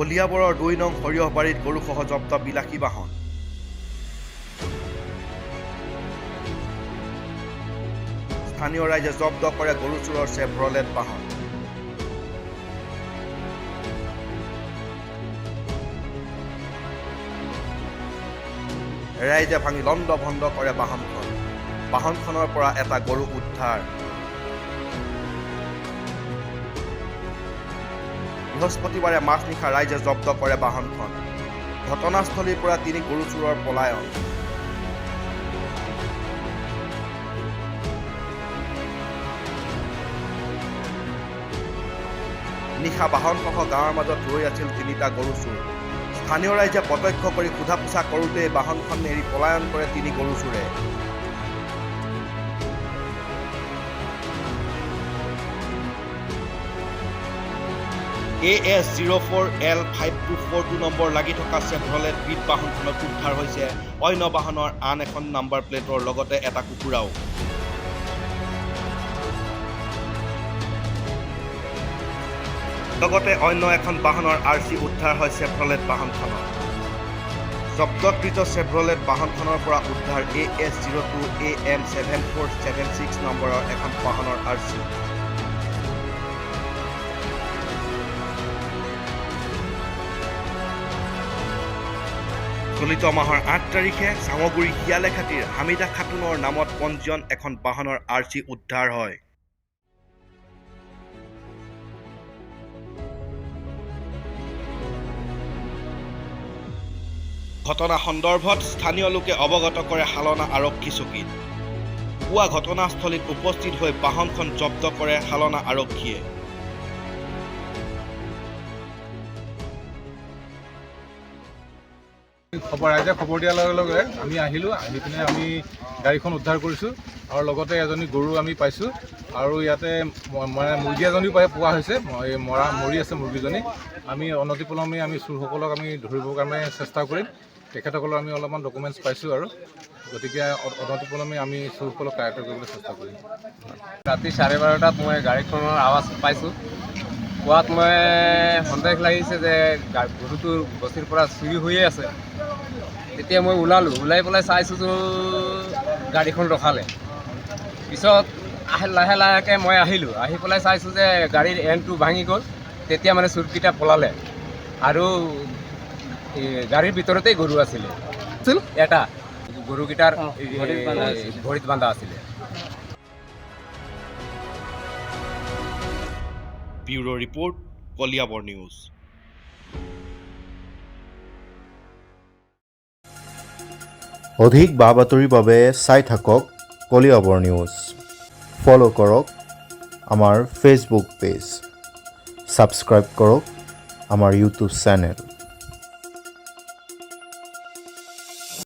কলিয়াবৰৰ 2 নং সৰিয়হবাৰীত গৰুসহ জব্দ বিলাসী বাহন। স্থানীয় ৰাইজে জব্দ কৰে গৰু চোৰৰ চেভ্ৰলেট বাহন। ৰাইজে ভাঙি লণ্ড ভণ্ড কৰে বাহনখন। বাহনখনৰ পৰা এটা গৰু উদ্ধাৰ। বৃহস্পতিবাৰে মাজনিশা ৰাইজে জব্দ কৰে বাহনখন। ঘটনাস্থলীৰ পৰা তিনি গৰু চোৰৰ পলায়ন। নিশা বাহনসহ গাঁৱৰ মাজত ৰৈ আছিল তিনিটা গৰু চোৰ। স্থানীয় ৰাইজে প্ৰত্যক্ষ কৰি সোধা পোছা কৰোঁতেই বাহনখন এৰি পলায়ন কৰে তিনি গৰু চোৰে। AS 04 L 5242 number লাগি থকা চেভ্ৰলেট বিট বাহনখনত উদ্ধাৰ হৈছে অন্য বাহনৰ আন এখন নম্বৰ প্লেটৰ লগতে এটা কুকুৰাও। লগতে অন্য এখন বাহনৰ আৰ চি উদ্ধাৰ হয় চেভ্ৰলেট বাহনখনত। জব্দকৃত চেভ্ৰলেট বাহনখনৰ পৰা উদ্ধাৰ AS 02 AM 7476 নম্বৰৰ এখন বাহনৰ আৰ চি। চলিত মাহৰ 8 তাৰিখে চামগুৰি শিয়ালেখাতীৰ হামিদা খাতুনৰ নামত পঞ্জীয়ন এখন বাহনৰ আৰ চি উদ্ধাৰ হয়। ঘটনা সন্দৰ্ভত স্থানীয় লোকে অৱগত কৰে শালনা আৰক্ষী চকীত। পুৱা ঘটনাস্থলীত উপস্থিত হৈ বাহনখন জব্দ কৰে শালনা আৰক্ষীয়ে। খবৰ ৰাইজে খবৰ দিয়াৰ লগে লগে আমি আহিলোঁ। আহি পিনে আমি গাড়ীখন উদ্ধাৰ কৰিছোঁ আৰু লগতে এজনী গৰু আমি পাইছোঁ আৰু ইয়াতে মানে মুৰ্গী এজনীও পোৱা হৈছে। এই মৰি আছে মুৰ্গীজনী। আমি অনতিপলমে আমি চোৰসকলক আমি ধৰিবৰ কাৰণে চেষ্টা কৰিম। তেখেতসকলৰ আমি অলপমান ডকুমেণ্টছ পাইছোঁ আৰু গতিকে অনতিপলমে আমি চোৰসকলক কায়ত্ব কৰিবলৈ চেষ্টা কৰিম। ৰাতি 12:30টাত মই গাড়ীখনৰ আৱাজ পাইছোঁ। পোৱাত মই সন্দেহ লাগিছে যে গৰুটো বস্তিৰ পৰা চুৰি হৈয়ে আছে। তেতিয়া মই ওলালোঁ। ওলাই পেলাই চাইছোঁ তো গাড়ীখন ৰখালে। পিছত আহে লাহে লাহেকৈ মই আহিলোঁ। আহি পেলাই চাইছোঁ যে গাড়ীৰ এণ্ডটো ভাঙি গ'ল। তেতিয়া মানে চোৰকেইটা পলালে আৰু এই গাড়ীৰ ভিতৰতেই গৰু আছিলে এটা। গৰুকেইটাৰ এই ভৰিত বান্ধা আছিলে। Bureau' report, Kaliabor news. অধিক বা বাতৰিৰ বাবে চাই থাকক কলিয়াবৰ নিউজ। ফ'ল' কৰক আমাৰ ফেচবুক পেজ, ছাবস্ক্ৰাইব কৰক আমাৰ ইউটিউব চেনেল।